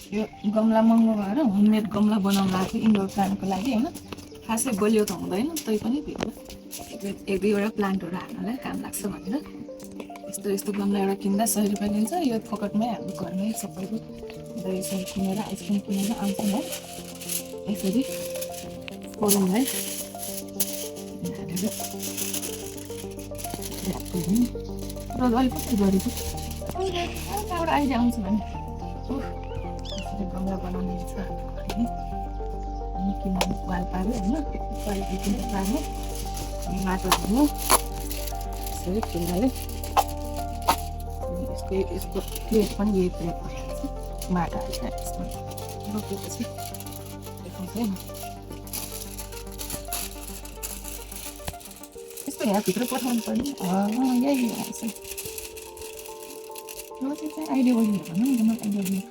यो गमला महँगो भएर होममेड गमला बनाउनु लाग्यो इन्डोर प्लान्टको लागि होइन। खासै बलियो त हुँदैन तैपनि एक दुईवटा प्लान्टहरू हाल्नलाई काम लाग्छ भनेर यस्तो यस्तो गमला एउटा किन्दा 100 रुपियाँ लिन्छ। यो फोकटमै हाम्रो घरमै सबैको दहीसही किनेर आइसक्रिम किनेर आउँछन् है। यसरी कोलमलाई हालेर अलिक कति गरेको कहाँबाट आइडिया आउँछ भने यसरी गमला बनाउने छ किनभने पाल पार्यो होइन पाल्नु पार्नु माटो हाल्नु यसरी किन्नाले यसको प्लेट पनि यही प्लेट भइहाल्छ। माटो हाल्छ यसमा रोपेपछि देखाउँछ नि यस्तो यहाँभित्र पठाउनु पर्ने यही आउँछ। यो चाहिँ आइडिया बहिनी भनौँ न म आइडिया बहिनी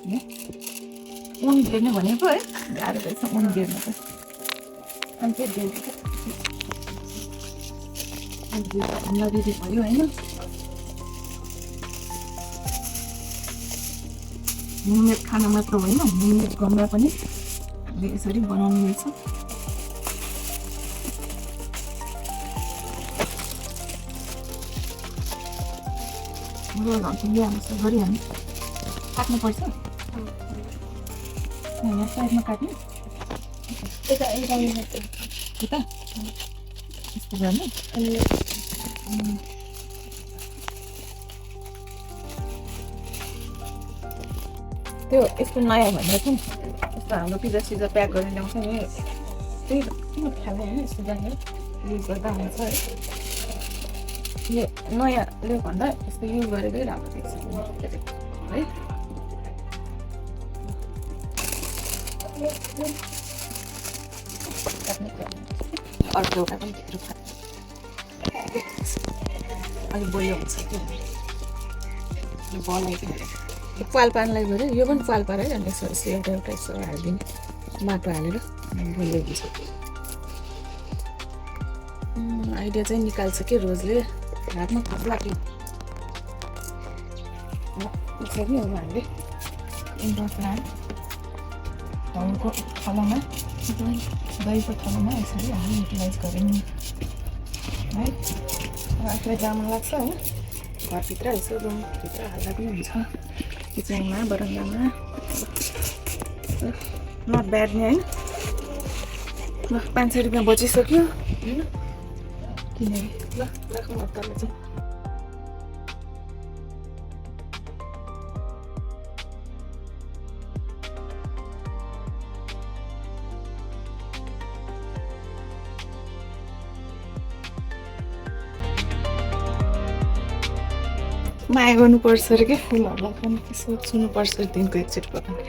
उन बेर्ने भनेको है गाह्रो रहेछ उन बेर्नु त अनि के बेर्नु दिदी भयो होइन। होममेड खाना मात्र होइन होममेड गमला पनि हामीले यसरी बनाउनु रहेछ। लिइहाल्नु गरिहाल्नु काट्नुपर्छ यहाँ साइडमा काट्नु यता यस्तो गर्नु अनि त्यो यस्तो नयाँ भनेर चाहिँ यस्तो हाम्रो पिज्जा सिजा प्याक गरेर ल्याउँछ नि त्यही किन खाने होइन यस्तो जाने युज गर्दा हुन्छ है। यो नयाँले भन्दा यस्तो युज गरेकै राम्रो देख्छ है। अर्को एउटा पनि भित्र अलिक बलियो हुन्छ त्यो बनाइदिनु पाल पार्नलाई गऱ्यो यो पनि पाल पार है अन्त यसो एउटा एउटा यसो हालिदिनु माटो हालेर बलियो हुन्छ। आइडिया चाहिँ निकाल्छ कि रोजले हातमा खप लाग्यो यसरी अब हामीले इन्डोर प्लान्ट घरको थलोमा दहीको थलोमा यसरी हामी युटिलाइज गऱ्यौँ है। आफूलाई जाम लाग्छ होइन घरभित्र यसो रुमभित्र हाल्दा पनि हुन्छ किचनमा बरन्डामा नट ब्याड नि होइन। ल 500 रुपियाँ बचिसक्यो होइन किने ल राखौँ अत्तालाई चाहिँ माया गर्नुपर्छ अरे क्या फुलहरूलाई पनि यसो छुनुपर्छ दिनको एकचोटि पकाउने।